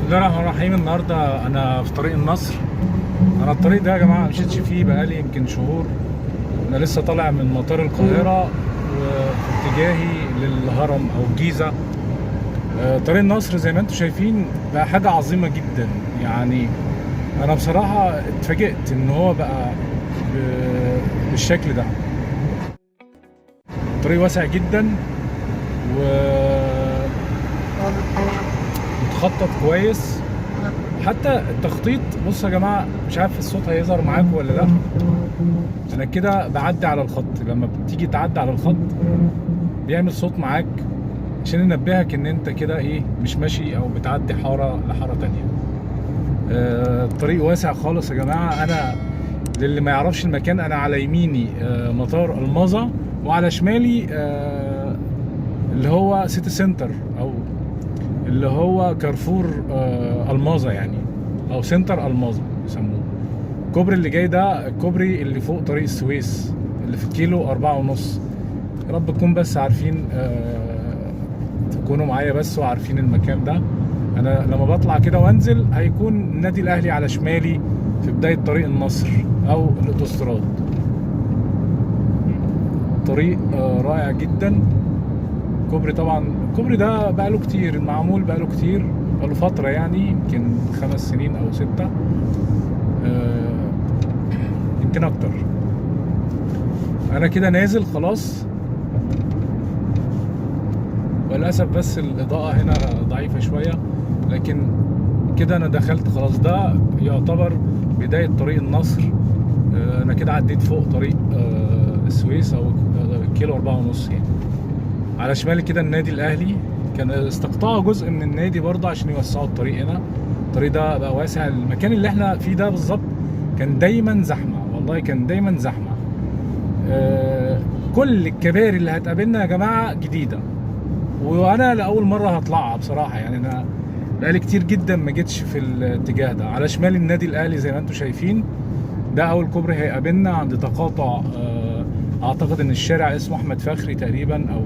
الله الرحمن الرحيم. النهارده انا في طريق النصر. انا الطريق ده يا جماعة ما مشيتش فيه بقالي يمكن شهور. انا لسه طالع من مطار القاهرة وفي اتجاهي للهرم او الجيزة. طريق النصر زي ما انتم شايفين بقى حاجة عظيمة جدا. يعني انا بصراحة اتفاجئت ان هو بقى بالشكل ده. طريق واسع جدا و متخطط كويس، حتى التخطيط. بصوا يا جماعة، مش عارف الصوت هيظهر معاكم ولا لا. انا كده بعدي على الخط، لما بتيجي تعدي على الخط بيعمل صوت معاك عشان ينبهك ان انت كده ايه مش ماشي او بتعدي حارة لحاره تانية. الطريق واسع خالص يا جماعة. انا للي ما يعرفش المكان، انا على يميني مطار الماظة، وعلى شمالي اللي هو سيتي سنتر او اللي هو كارفور الماظة يعني، او سنتر الماظة يسموه. الكوبري اللي جاي ده الكوبري اللي فوق طريق السويس اللي في الكيلو 4.5. يا رب تكون بس عارفين، تكونوا معايا بس وعارفين المكان ده. انا لما بطلع كده وانزل هيكون النادي الاهلي على شمالي في بداية طريق النصر او الاوتوستراد. طريق رائع جدا. كوبري، طبعا الكوبري ده بقاله كتير معمول، بقاله كتير، بقاله فترة يعني يمكن 5 سنين او 6، يمكن اكتر. انا كده نازل خلاص، وللاسف بس الاضاءة هنا ضعيفة شوية، لكن كده انا دخلت خلاص. ده يعتبر بداية طريق النصر. انا كده عديت فوق طريق السويس او كيلو 4.5 يعني. على شمالي كده النادي الاهلي، كان استقطعوا جزء من النادي برضه عشان يوسعوا الطريق هنا. الطريق ده بقى واسع. المكان اللي احنا فيه ده بالظبط كان دايما زحمة، والله كان دايما زحمة. كل الكباري اللي هتقابلنا يا جماعة جديدة، وانا لاول مرة هطلعها بصراحة. يعني انا بقالي كتير جدا ما جيتش في الاتجاه ده. على شمال النادي الاهلي زي ما انتم شايفين، ده اول كوبري هيقابلنا عند تقاطع، اعتقد ان الشارع اسمه احمد فخري تقريبا، او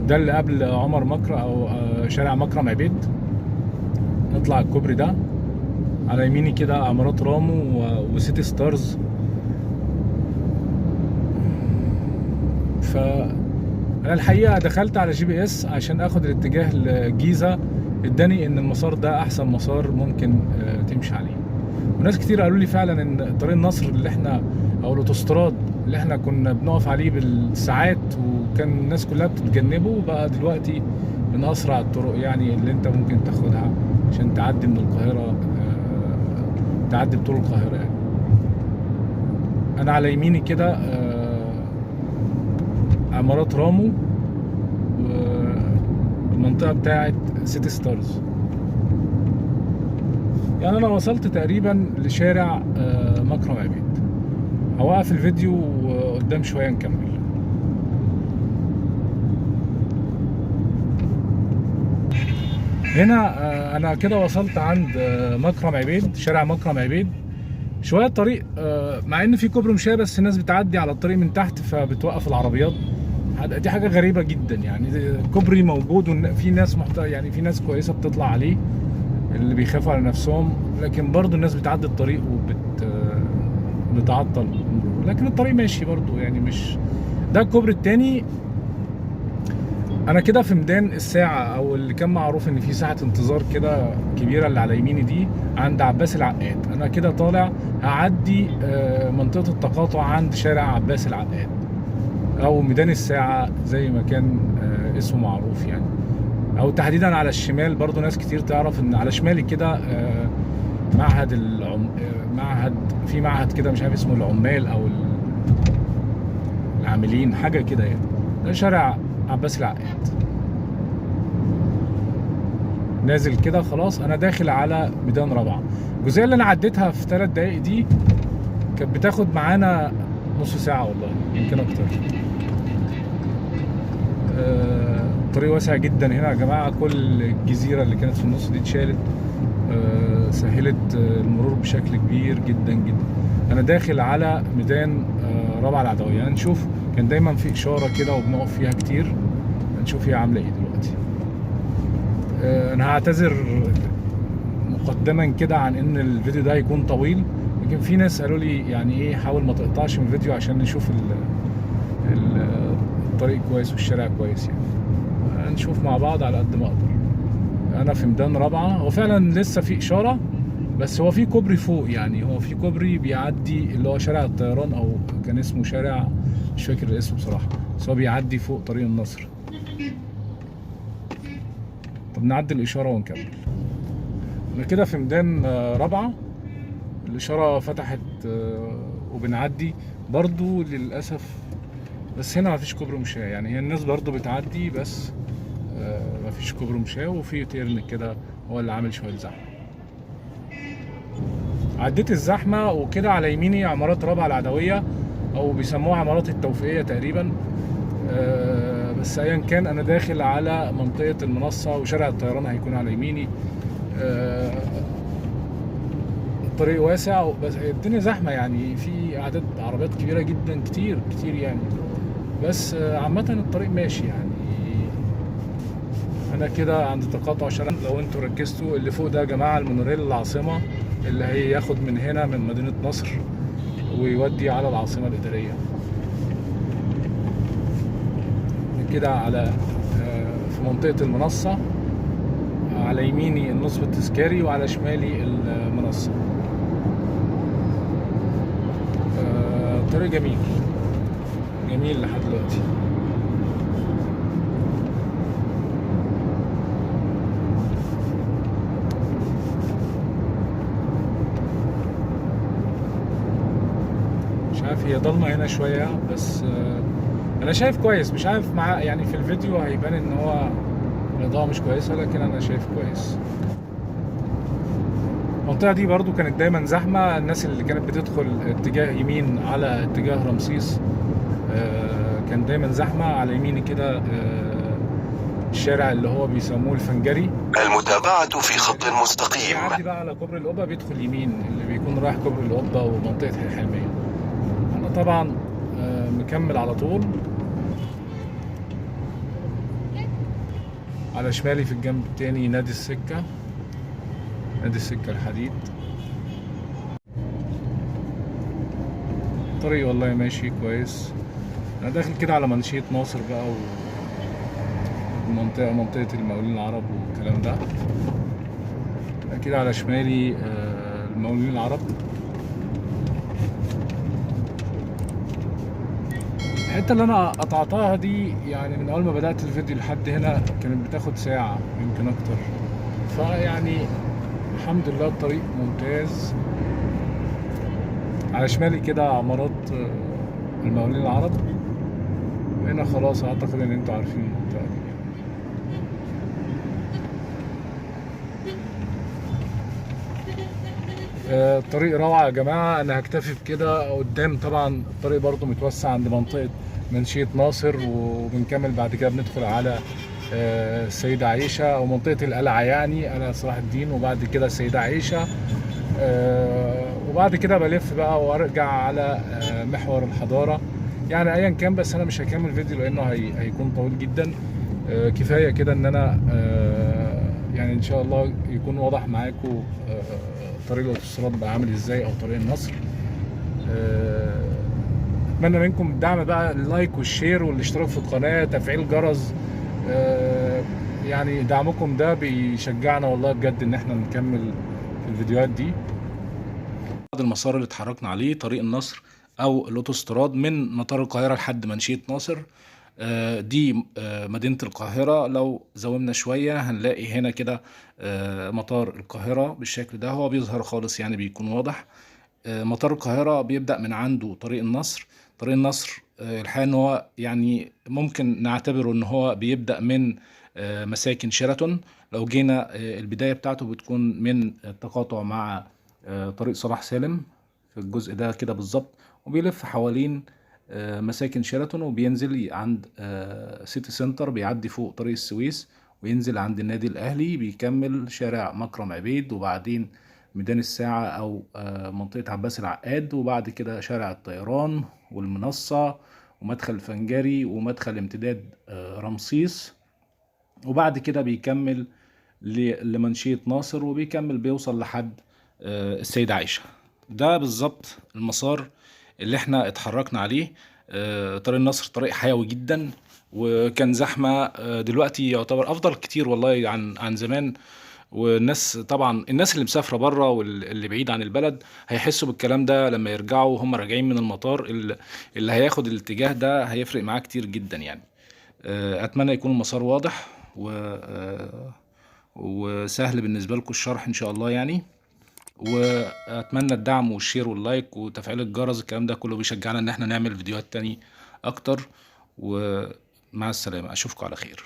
ده اللي قبل عمر مكرم، او شارع مكرم عبيد. نطلع الكوبري ده على يميني كده عمارات رامو وسيتي ستارز. ف انا الحقيقة دخلت على GPS عشان اخد الاتجاه للجيزه، اداني ان المسار ده احسن مسار ممكن تمشي عليه. وناس كتير قالوا لي فعلا ان طريق النصر اللي احنا او الاوتوستراد اللي احنا كنا بنقف عليه بالساعات وكان الناس كلها بتتجنبه، بقى دلوقتي من اسرع الطرق يعني اللي انت ممكن تاخدها عشان تعدي من القاهرة، تعدي بطول القاهرة يعني. انا على يميني كده عمارات رامو والمنطقة بتاعت سيتي ستارز. يعني انا وصلت تقريبا لشارع مكرم عبيد. هوقف الفيديو وقدام شوية نكمل. هنا انا كده وصلت عند مكرم عبيد، شارع مكرم عبيد. شوية الطريق مع ان في كوبري مشاة، بس الناس بتعدي على الطريق من تحت فبتوقف العربيات. دي حاجة غريبة جدا يعني. كوبري موجود وفي ناس يعني في ناس كويسة بتطلع عليه اللي بيخافوا على نفسهم، لكن برضو الناس بتعدي الطريق بتعطل المرور، لكن الطريق ماشي برضو يعني. مش ده الكوبري التاني. انا كده في ميدان الساعة، او اللي كان معروف ان في ساعة انتظار كده كبيرة اللي على يميني دي عند عباس العقاد. انا كده طالع هعدي منطقة التقاطع عند شارع عباس العقاد او ميدان الساعة زي ما كان اسمه معروف يعني، او تحديدا على الشمال. برضو ناس كتير تعرف ان على شمالي كده معهد معهد، في معهد كده مش عارف اسمه، العمال او العاملين حاجة كده يعني. ده شارع عباس العقاد. نازل كده خلاص انا داخل على ميدان رابعة. الجزئية اللي انا عديتها في 3 دقايق دي كانت بتاخد معانا نص ساعة والله يمكن اكتر. الطريق واسع جدا هنا يا جماعة. كل الجزيرة اللي كانت في النص دي اتشالت، سهلت المرور بشكل كبير جدا جدا. انا داخل على ميدان رابعة العدوية. هنشوف، كان دايما في اشارة كده وبنقف فيها كتير، هنشوف هي عاملة ايه دلوقتي. انا هعتذر مقدما كده عن ان الفيديو ده هيكون طويل، لكن في ناس قالوا لي يعني ايه، حاول ما تقطعش من الفيديو عشان نشوف الطريق كويس والشارع كويس. يعني هنشوف مع بعض على قد ما اقدر. انا في ميدان رابعة، هو فعلا لسه في اشارة، بس هو في كوبري فوق، يعني هو في كوبري بيعدي اللي هو شارع الطيران، او كان اسمه شارع مش فاكر الاسم بصراحة، بس هو بيعدي فوق طريق النصر. طب نعدي الإشارة ونكمل. احنا كده في ميدان رابعة، الإشارة فتحت وبنعدي برضو للأسف، بس هنا مفيش كوبري مشاة، يعني هي الناس برضو بتعدي بس مفيش كوبري مشاة، وفي تيرن كده هو اللي عامل شوية زحمة. عديت الزحمة وكده على يميني عمارات رابعة العدوية، أو بيسموها عمارات التوفيقية تقريبا، بس أيا كان أنا داخل على منطقة المنصة، وشارع الطيران هيكون على يميني. الطريق واسع بس الدنيا زحمة، يعني في أعداد عربيات كبيرة جدا، كتير كتير يعني، بس عامة الطريق ماشي يعني. أنا كده عند تقاطع شارع، لو انتوا ركزتوا اللي فوق ده يا جماعة المونوريل العاصمة، اللي هياخد من هنا من مدينة نصر ويودي على العاصمة الإدارية. كده على في منطقة المنصة، على يميني النصب التذكاري وعلى شمالي المنصة. طريق جميل جميل لحد دلوقتي. مش عارف هي ضلمة هنا شوية، بس أنا شايف كويس. مش عارف مع يعني في الفيديو هيبان إن هو الإضاءة مش كويسة، لكن أنا شايف كويس. المنطقة دي برضو كانت دايما زحمة، الناس اللي كانت بتدخل اتجاه يمين على اتجاه رمسيس كان دايما زحمة. على يميني كده الشارع اللي هو بيسموه الفنجري. المتابعة في خط مستقيم. بيعدي بقى على كوبري القبة، بيدخل يمين اللي بيكون رايح كوبري القبة ومنطقة الحلمية. أنا طبعا مكمل على طول. على شمالي في الجنب التاني نادي السكة، نادي السكة الحديد. الطريق والله ماشي كويس. أنا داخل كده على منشية ناصر بقى، ومنطقة منطقة المقاولين العرب والكلام ده. كده على شمالي المقاولين العرب. الحتة اللي أنا قطعتها دي يعني من أول ما بدأت الفيديو لحد هنا كانت بتاخد ساعة يمكن أكتر، فيعني الحمد لله الطريق ممتاز. على شمالي كده عمارات المقاولين العرب، وهنا خلاص أعتقد إن أنتوا عارفين المنطقة دي. الطريق روعة يا جماعة. أنا هكتفي بكده. قدام طبعا الطريق برضو متوسع عند منطقة منشية ناصر، وبنكمل بعد كده بندخل على السيدة عائشة أو منطقة القلعة، يعني قلعة صلاح الدين، وبعد كده السيدة عائشة، وبعد كده بلف بقى وارجع على محور الحضارة. يعني ايا كان، بس انا مش هكمل فيديو لانه هيكون طويل جدا. كفاية كده ان انا يعني ان شاء الله يكون واضح معاكم طريق الاوتوستراد بقى عامل ازاي، او طريق النصر. اتمنى منكم الدعم بقى، ال like وال share والاشتراك في القناة، تفعيل جرس. يعني دعمكم ده بيشجعنا والله بجد ان احنا نكمل في الفيديوهات دي. بعد المسار اللي اتحركنا عليه طريق النصر او الاوتوستراد من مطار القاهرة لحد منشية ناصر، دي مدينة القاهرة. لو زومنا شوية هنلاقي هنا كده مطار القاهرة بالشكل ده، هو بيظهر خالص يعني بيكون واضح. مطار القاهرة بيبدأ من عنده طريق النصر. طريق النصر الحقيقة ان هو يعني ممكن نعتبره ان هو بيبدأ من مساكن شيراتون. لو جينا البداية بتاعته بتكون من التقاطع مع طريق صلاح سالم في الجزء ده كده بالظبط، وبيلف حوالين مساكن شيراتون، وبينزل عند سيتي سنتر، بيعدي فوق طريق السويس وينزل عند النادي الأهلي، بيكمل شارع مكرم عبيد، وبعدين ميدان الساعة أو منطقة عباس العقاد، وبعد كده شارع الطيران والمنصة ومدخل الفنجري ومدخل امتداد رمسيس، وبعد كده بيكمل لمنشية ناصر، وبيكمل بيوصل لحد السيدة عائشة. ده بالظبط المسار اللي احنا اتحركنا عليه. طريق النصر طريق حيوي جدا، وكان زحمة. دلوقتي يعتبر افضل كتير والله عن زمان. والناس طبعا، الناس اللي مسافرة بره واللي بعيد عن البلد هيحسوا بالكلام ده لما يرجعوا هم راجعين من المطار. اللي هياخد الاتجاه ده هيفرق معاه كتير جدا يعني. اتمنى يكون المسار واضح وسهل بالنسبة لكم الشرح ان شاء الله يعني. واتمنى الدعم وال share وال like وتفعيل الجرس، الكلام ده كله بيشجعنا ان احنا نعمل فيديوهات تاني اكتر. ومع السلامة، اشوفكم على خير.